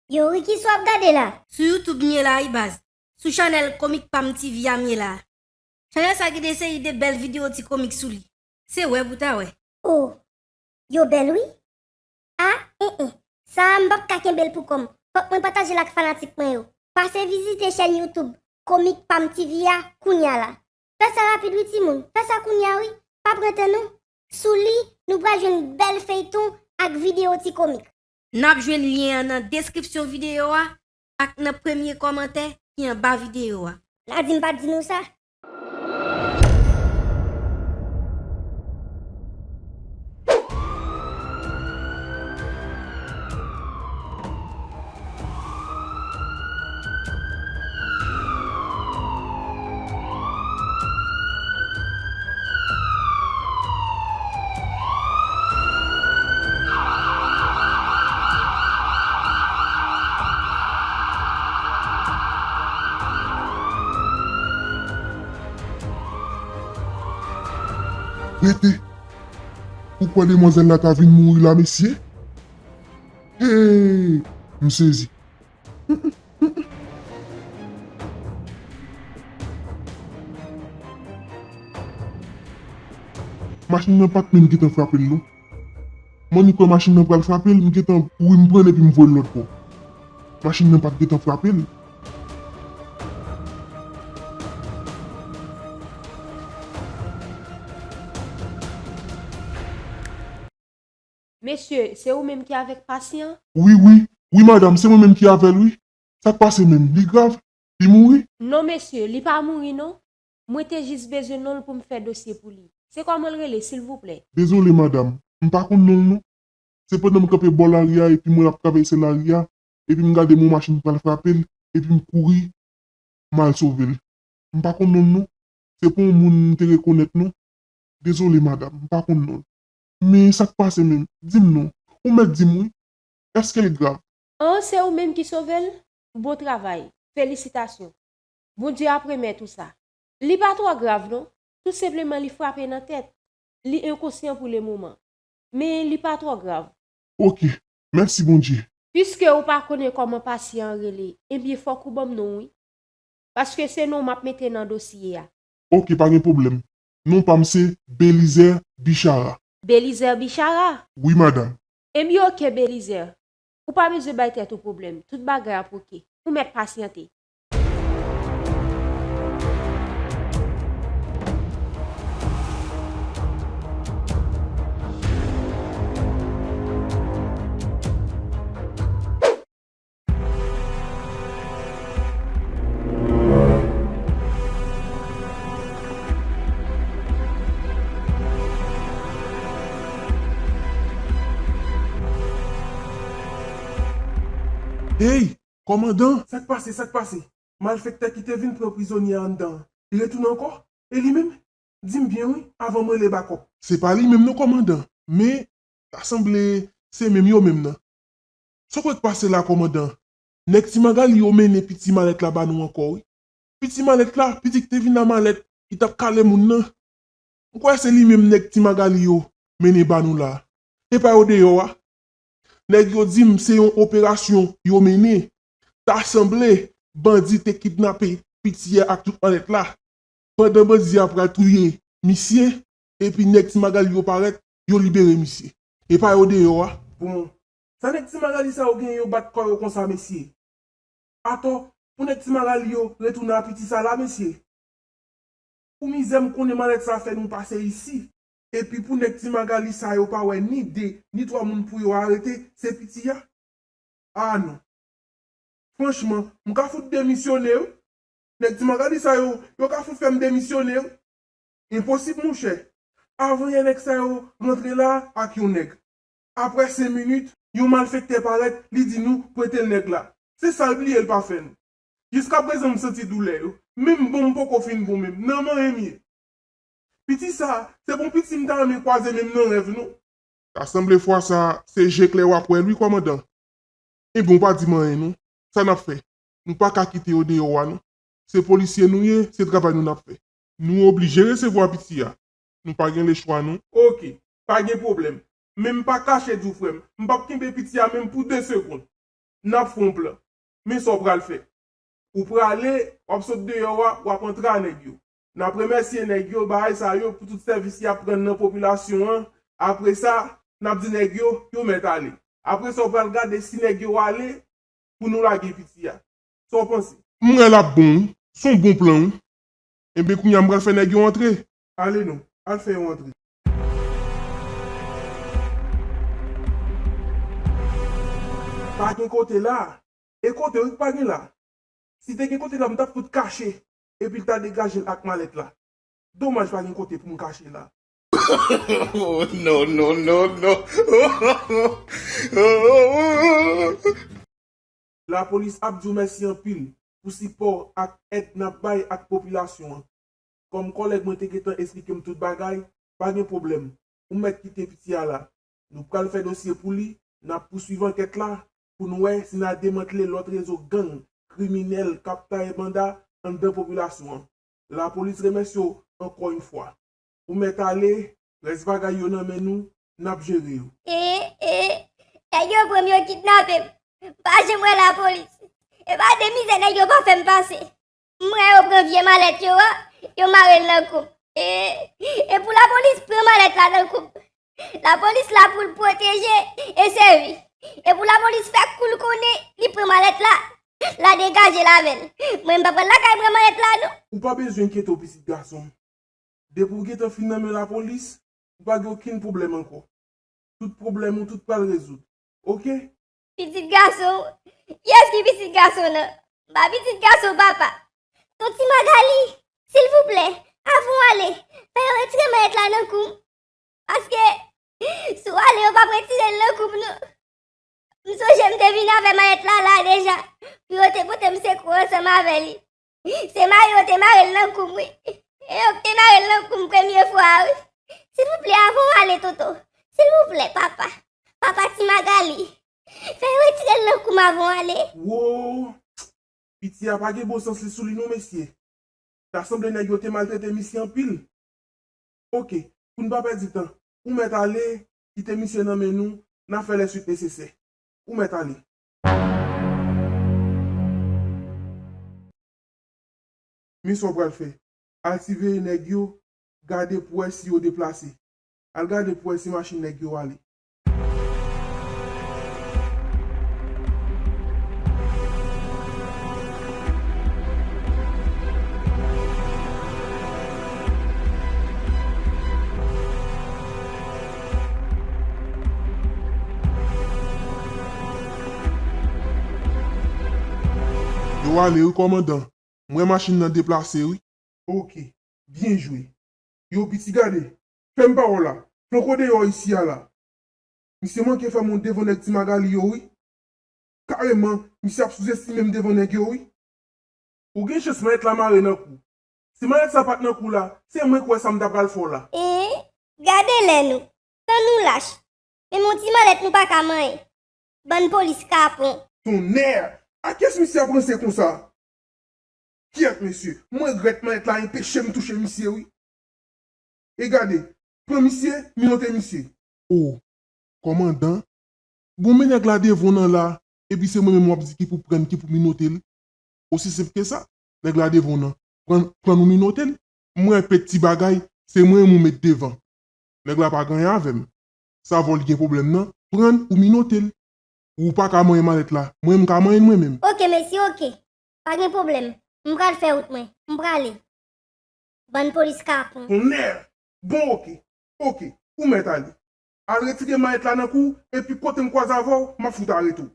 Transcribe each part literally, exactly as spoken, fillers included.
Yo, Ricky, sa w ap gade la? Sou YouTube m ye la wi baz. Sou chanèl Komik Pam T V a m ye la. Chanèl sa gen de seri de bèl videyo ti komik sou li. Se wè pou ta wè. Oh, yo bèl wi. A, en, en. Sa a m p ap ka kenbe l pou kò m. Fòk mwen pataje l ak fanatik mwen yo. Pase vizite chèn YouTube Komik Pam T V a kounya la. Fè sa rapid wi timoun. Fè sa kounya wi. Pa pran tan non. Sou li, nou pral jwenn bèl feyton ak videyo ti komik. N ap jwenn lyen an nan deskripsyon videyo a ak nan premye kòmantè ki anba videyo a. N a di m pa t di nou sa? Rete! Ou kwè demwazèl la ta vin mouri la, mesye? Hey! M sezi. Machin nan pa t menm gentan frape l, non. Mwen, m kwè machin nan pral frape l, m gentan kouri, m pran l epi m voye l lòt bò. Machin nan pa t gentan frape l. Mesye, se ou menm ki avèk pasyan? Wi, wi. Wi, madanm, se mwen menm ki avè l, wi. Sa k pase menm? Li grav? Li mouri? Non, mesye, li pa mouri, non. Mwen te jis bezwen non l pou m fè dosye pou li. Se kòman l rele, silvouplè? Dezole, madanm. M pa konn non l, non. Se pandan m kanpe bò lari a epi m wè l ap travèse lari a, epi m gade m wè yon machin pral frape l, epi m kouri, m al sove l. M pa konn non l, non. Se pa yon moun m te rekonèt, non. Dezole, madanm, m pa konn non l. Men sa k pase menm? Di m non. Ou mèt di m wi. Èske l grav? An, se ou menm ki sove l? Bon travay. Felisitasyon. Bondye ap remèt ou sa. Li pa twò grav, non. Tou senpleman, li frape nan tèt. Li enkonsyan pou lemoman. Men li pa twò grav. Oke. Mèsi Bondye. Piske ou pa konnen kòman pasyan an rele, ebyen fòk ou ban m non w wi. Paske se non w m ap mete nan dosye a. Oke, pa gen pwoblèm. Non pa m se Belizaire Bichara. Belizaire Bichara? Wi, madanm. Ebyen oke, Belizaire. Ou pa bezwen bay tèt ou pwoblèm. Tout bagay ap oke. Ou mèt pasyante. Hey, kòmandan! Sa k pase, sa k pase? Malfektè ki te vin pran prizonye a anndan an, li retounen ankò? E li menm? Di m byen wi, avan m rele bakòp. Se pa li menm non, kòmandan, men ta sanble se menm yo menm nan. Sa w kwè k pase la, kòmandan? Nèg Ti Magali yo mennen piti malèt la ba nou ankò wi. Piti malèt la, piti ki te vin a malèt, ki t ap kale moun nan. M kwè se li menm nèg Ti Magali yo mennen ba nou la. E pa yo deyò a. Nèg yo di m se yon operasyon yo mennen. Ta sanble bandi te kidnape piti a ak tout malèt la. Pandan bandi a pral touye misye, epi nèg Ti Magali yo parèt, yo libere misye. E pa yo deyò a. Bon, sa nèg Ti Magali sa yo gen yo bat kò yo konsa, mesye? Atò, pou nèg Ti Magali yo retounen a piti sa la, mesye? Pou mizè m konnen malèt sa fè nou pase isi, epi pou nèg Ti Magali sa yo pa wè ni de, ni twa moun pou yo arete, se piti a? A non. Franchman, m ka fout demisyone wi. Nèg Ti Magali sa yo, yo ka fout fè m demisyone wi. Enposib, monchè. Avanyè nèg sa yo rantre la ak yon nèg. Aprè senk minit, yon malfektè parèt, li di nou prete l nèg la. Se sa l bliye l pa fè nou. Jiskaprezan m santi doulè yo. Menm bon m poko fin bon menm. Nan manyen m ye. Piti sa, se bon piti m ta renmen kwaze menm nan rèv non. Ta sanble fwa sa, se je klè w ap wè l wi, kòmandan. Ebyen, w pa di m anyen non. Sa n ap fè? Nou pa ka kite yo deyò a non. Se polisye nou ye, se travay nou n ap fè. Nou oblije resevwa piti a. Nou pa gen lechwa non. Oke, pa gen pwoblèm. Men m pa kache di w, frè m, m p ap kenbe piti a menm pou de segonn. N ap fè yon plan. Men sa w pral fè. Ou prale, w ap sot deyò a, w ap antre a nèg yo. N ap remèsye nèg yo, bagay sa yo, pou tout sèvis y ap rann nan popilasyon an. Apre sa, n ap di nèg yo, yo mèt ale. Apre sa, w pral gade si nèg yo ale, pou nou lage piti a. Sa w panse? M wè l ap bon, wi. Se yon bon plan, wi. Enben, kounye a, m pral fè nèg yo antre. Ale non, al fè yo antre. Pa gen kote la. E kote wi k pa gen la. Si te gen kote la, m t ap fout kache. Epi l ta degaje l ak malèt la. Domaj pa gen kote pou m kache la. Oh, no, no, no, no. Lapolis ap di w mèsi anpil pou sipò ak èd n ap bay ak popilasyon an. Kòm kòlèg mwen te gentan esplike m tout bagay, pa gen pwoblèm. Ou mèt kite piti a la. Nou pral fè dosye pou li, n ap pouswiv ankèt la pou n wè si n a demantle lòt rezo gang kriminèl k ap taye banda anndan popilasyon an. Lapolis remèsye w ankò yon fwa. Ou mèt ale, rès bagay yo nan men nou, n ap jere yo. E, e, nèg yo pran m, yo kidnape m. M pa janm wè lapolis. E pa de mizè nèg yo pa fè m pase. M wè yo pran vye malèt yo a, yo mare l nan kou m. E, e pou lapolis pran malèt la nan kou m. Lapolis la pou l pwoteje e sèvi. E pou lapolis fè kou l konnen li pran malèt la, l a degaje l avè l. Mwen, m pa pral lakay pran malèt la, non. Ou pa bezwen enkyete w, pitit gason m. Depi w gentan fin nan men lapolis, ou pa gen okenn pwoblèm ankò. Tout pwoblèm ou tout pral rezoud. Oke? Pitit gason w? Kiyès ki pitit gason w nan? M pa pitit gason w, papa. Ton Ti Magali, silvouplè, avan w ale, fè yo retire malèt la nan kou m. Paske, si w ale, yo p ap retire l nan kou m, non. M sonje m te vin avè malèt la la deja, pou yo te pote m sekou ansanm avè li. Se mare yo te mare l nan kou m, wi. E yo k te mare l nan kou m premye fwa a, wi. Silvouplè, avan w ale, tonton. Silvouplè, papa. Papa Ti Magali. Fè yo retire l nan kou m avan w ale. Wo! Piti a pa gen bon sans li sou li non, mesye. Ta sanble nèg yo te maltrete misye anpil. Oke, pou n pa pèdi tan, ou mèt ale, kite misye nan men nou, n a fè lè swit nesesè. Ou mèt ale. Men sa w pral fè. Al siveye nèg yo, gade pou wè si yo deplase. Al gade pou wè si machin nèg yo ale. Yo ale wi, kòmandan. M wè machin nan deplase wi. Oke, byen jwe. Yo, piti, gade, fè m pawòl la. Flanke w deyò isi a la. Misye manke fè m wont devan nèg Ti Magali yo wi. Kareman, misye ap souzestime m devan nèg yo wi. Ou gen chans malèt la mare nan kou w. Si malèt sa pa t nan kou w la, se mwen k wè sa m ta pral fè w la. E, gade lè nou. Tan nou lach. Menm yon ti malèt nou pa ka manyen. Bann polis kapon. Tonnè! A kiyès misye ap ranse konsa? Kyèt, mesye, mwen regrèt malèt la enpeche m touche misye wi. E gade, pran misye, minote misye. O, kòmandan, bon men nèg la devan w nan la, epi se mwen menm w ap di ki pou prann, ki pou minote l. Osi senp ke sa. Nèg la devan w nan. Prann, prann ou minote l. M wè peti bagay, se mwen menm ou met devan. Nèg la pa gen anyen avè m. Sa vòl gen pwoblèm nan, prann ou minote l. Ou pa ka manyen malèt la. Mwen, m ka manyen l mwen menm. Oke, mesye, oke. Pa gen pwoblèm. M pral fè wout mwen. M prale. Bann polis kapon. Tonnè! Bon, oke. Oke. Ou mèt ale. Al retire malèt la nan kou w, epi kote m kwaze avè w, m ap fout arete w.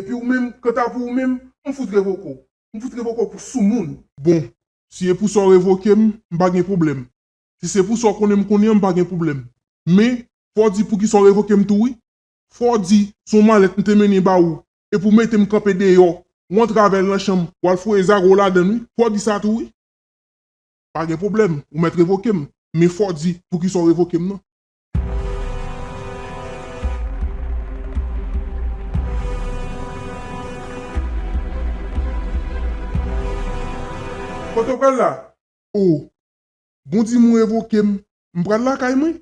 Epi ou menm, kanta pou ou menm, m fout revoke w. M fout revoke w pou soumoun. Bon, si e pou sa w revoke m, m pa gen pwoblèm. Si se pou sa w konnen m konnen an, m pa gen pwoblèm. Men, fò w di poukisa w revoke m tou wi. Fò w di, se yon malèt m te mennen ba ou, epi w mete m kanpe deyò, w antre avè l nan chanm, w al foure zago w ladan l wi. Fò w di sa tou wi. Pa gen pwoblèm, ou mèt revoke m, men fò w di poukisa w revoke m nan. Kote w pral la? O, bon di m ou revoke m, m pral lakay mwen.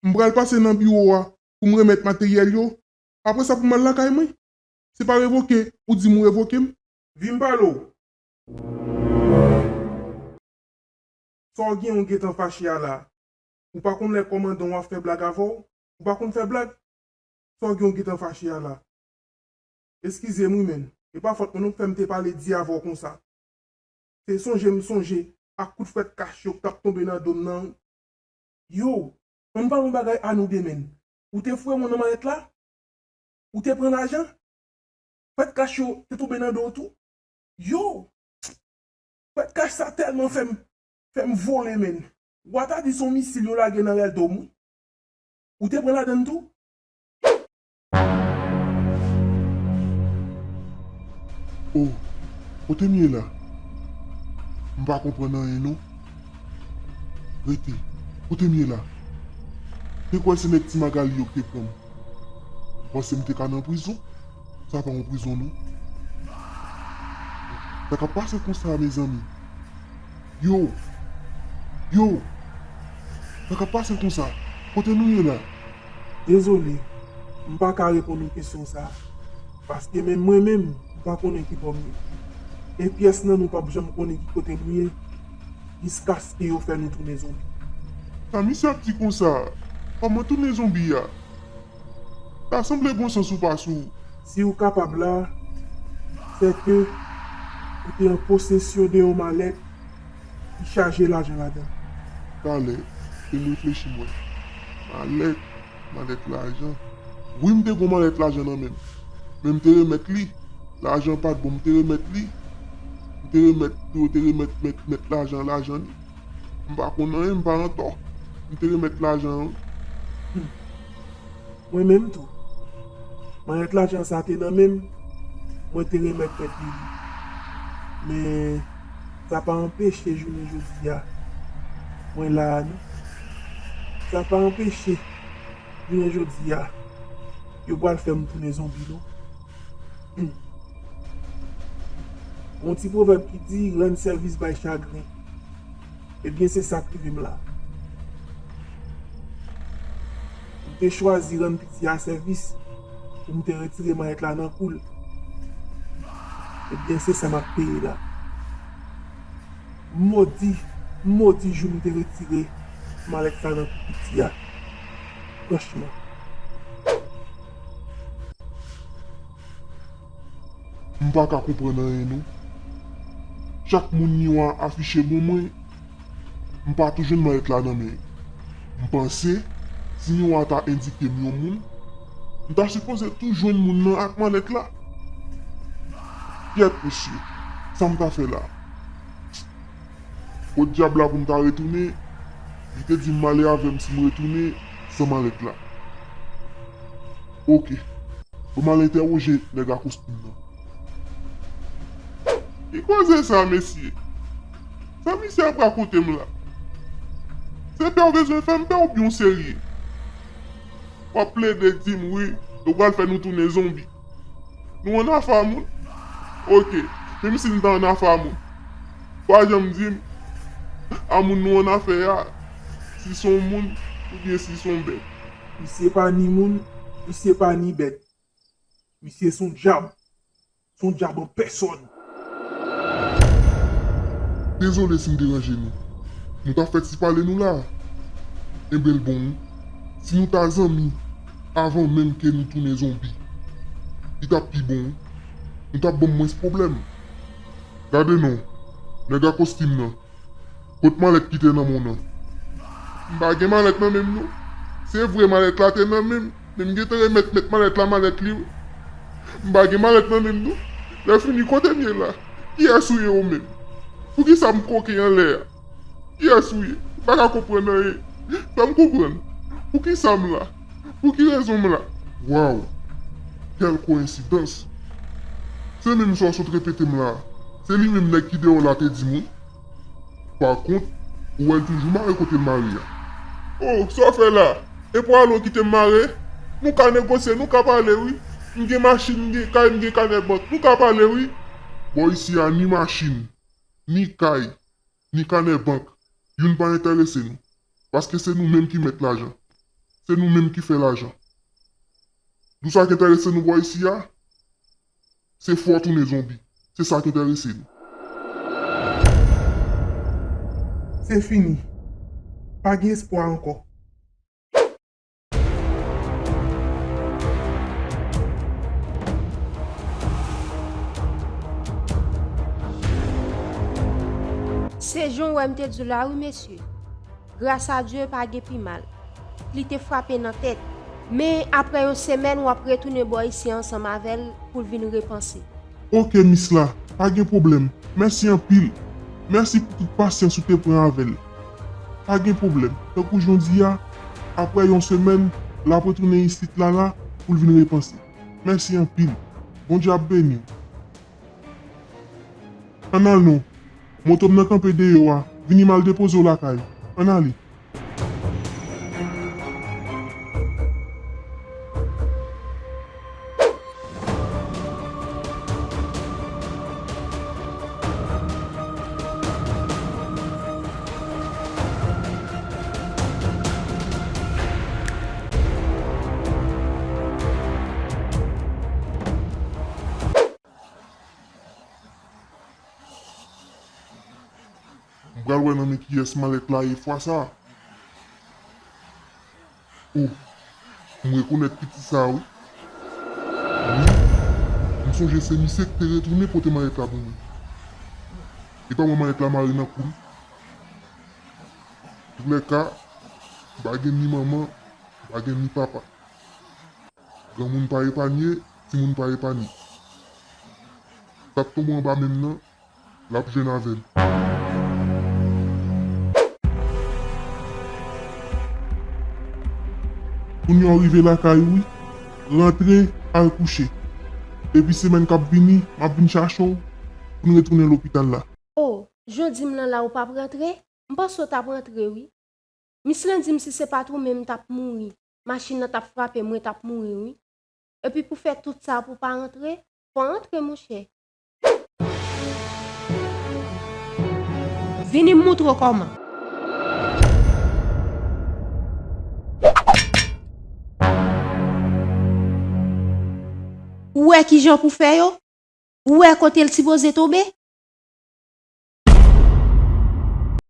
M pral pase nan biwo a pou m remèt materyèl yo. Apre sa pou m al lakay mwen. Se pa revoke ou di m ou revoke m. Vin m pale w. Sa w gen w gentan fache a la? Ou pa konn lè kòmandan w ap fè blag avè w? Ou pa konn fè blag? Sa w gen w gentan fache a la? Eskize m wi menn. E pa fòt mwen non k fè m te pale di avè w konsa. Se sonje m sonje ak kout fwèt kach yo k t ap tonbe nan do m nan. Yo, ann pale yon bagay a nou de menn. Ou te foure moun nan malèt la? Ou te pran lajan? Fwèt kach yo te tonbe nan do w tou? Yo! Fwèt kach sa tèlman fè m, fè m vole menn. Wa ta di se yon misil yo lage nan rèl do m wi. Ou te pran ladann tou? Oh, kote m ye la? M pa konprann anyen non. Rete, kote m ye la? Te kwè se nèg Ti Magali yo ki te pran m. M panse m te ka nan prizon. Sa pa yon prizon non. Sa k ap pase konsa mezanmi? Yo! Yo! Sa k ap pase konsa? Kote nou ye la? Dezole, m pa ka reponn ou kesyon sa a, paske menm mwen menm, m pa konnen ki bò m ye. E pyès nan nou p ap janm konnen ki kote nou ye, jiskaske yo fè nou tounen zonbi. Sa misye ap di konsa? Kòman tounen zonbi a? Ta sanble bon sans ou pa sou. Si w kapab la, sèke ou te an posesyon de yon malèt ki chaje lajan ladan l. Talè, fè m reflechi m wè. Malèt, malèt lajan. Wi, m te gen yon malèt lajan nan men m. Men m te remèt li. Lajan pa t bon, m te remèt li. M te remèt, yo te remèt mèt, mèt lajan, lajan li. M pa konn anyen, m pa antò. M te remèt lajan an wi. Mwen menm tou. Malèt lajan sa te nan men m, mwen te remèt mèt li li. Men, sa pa anpeche jounen jodi a, mwen la a non. Sa pa anpeche jounen jodi a, yo pral fè m tounen zonbi non. Hmm. Gon ti pwovèb ki di, rann sèvis bay chagren. Ebyen, se sa k rive m la. M te chwazi rann piti a sèvis pou m te retire malèt la nan kou l. Ebyen, se sa m ap peye la. M modi, m modi jou m te retire malèt sa nan kou piti a. Franchman. M pa ka konprann anyen non. Chak moun miwa afiche bon mwen, m pa tou jwenn malèt la nan men yo. M panse, si miwa ta endike m yon moun, m ta sipoze tou jwenn moun nan ak malèt la. Kyèt mesye, sa m ta fè la? Kot dyab la pou m ta retounen? Li te di m ale avè m si m retounen san malèt la. Oke. Bon, m al entèwoje nèg a kostim nan. Ki koze sa, mesye? Sa misye ap rakonte m la? Se pè w bezwen fè m pè oubyen w serye? W ap plede di m wi, yo pral fè nou tounen zonbi. Nou ann afa moun? Oke, menm si n ta ann afa moun, pa janm di m a moun nou ann afè a, si s on moun oubyen si s on bèt. Misye pa ni moun, misye pa ni bèt. Misye s on dyab. S on dyab an pèsòn. Dezole si m deranje nou. Nou t ap fè ti pale nou la. Enben l bon wi. Si nou ta zanmi avan menm ke nou tounen zonbi, li t ap pi bon wi. Nou t ap ban m mwens pwoblèm. Gade non, nèg a kostim nan. Kot malèt ki te nan men w nan? M pa gen malèt nan men m non. Se vre malèt la te nan men m, men m gentan remèt mèt malèt la malèt li wi. M pa gen malèt nan men m non. Lè fini kote m ye la? Kiyès ou ye ou menm? Poukisa m koke anlè a? Kiyès ou ye? M pa ka konprann anyen. Fè m konprann. Poukisa m la? Pou ki rezon m la? Waw! Kèl koyensidans! Se menm sa w sot repete m la a. Se li menm nèg ki deyò la te di m wi. Pa kont, ou wè l toujou mare kote l mare a. Oh, sa w fè la? E pwalo ki te m mare? Nou ka negosye, nou ka pale wi. M gen machin, m gen kay, m gen kanè bank. Nou ka pale wi. Bò isi a ni machin, ni kay, ni kanè bank, youn pa enterese nou. Paske se nou menm ki mèt lajan. se nou menm ki fè lajan. Nou sa k enterese nou bò isi a, se fè w tounen zonbi. Se sa k enterese nou. Se fini. Pa gen espwa ankò. Se jan w wè m te di w la wi mesye. Gras a Dye pa gen pi mal. Li te frape nan tèt. Men apre yon semèn w ap retounen bò isi ansanm avè l pou l vin repanse. Oke mis la, pa gen pwoblèm. Mèsi anpil. Mèsi pou tout pasyans ou te pran avè l. Pa gen pwoblèm. Tankou jan w di a, apre yon semèn, l ap retounen isit la la pou l vin repanse. Mèsi anpil. Bondye ap beni w. Ann al non. Moto m nan kanpe deyò a. Vini m al depoze w lakay ou. Ann ale. M pral wè nan men kiyès malèt la ye fwa sa. O, m rekonèt pitit sa a wi. Wi, m sonje se misye ki te retounen pote malèt la pou mwen. E pa mwen malèt la mare nan kou m. Toulèka, m pa gen ni manman, m pa gen ni papa. Granmoun pa epanye, timoun pa epanye. Sa k tonbe anba men m nan, l ap jwenn avè l. Kounye a w rive lakay ou wi, rantre, al kouche. Epi semèn k ap vini, m ap vin chache w pou n retounen lopital la. O, jan w di m lan la ou p ap rantre? M panse w t ap rantre wi. Mis lan di m si se pa t ou menm m t ap mouri. Machin nan t ap frape m, mwen t ap mouri wi. Epi pou fè tout sa pou w pa rantre, fò w antre monchè. Vini m moutre w kòman. Ou wè kijan pou fè yo? Ou wè kote l sipoze tonbe?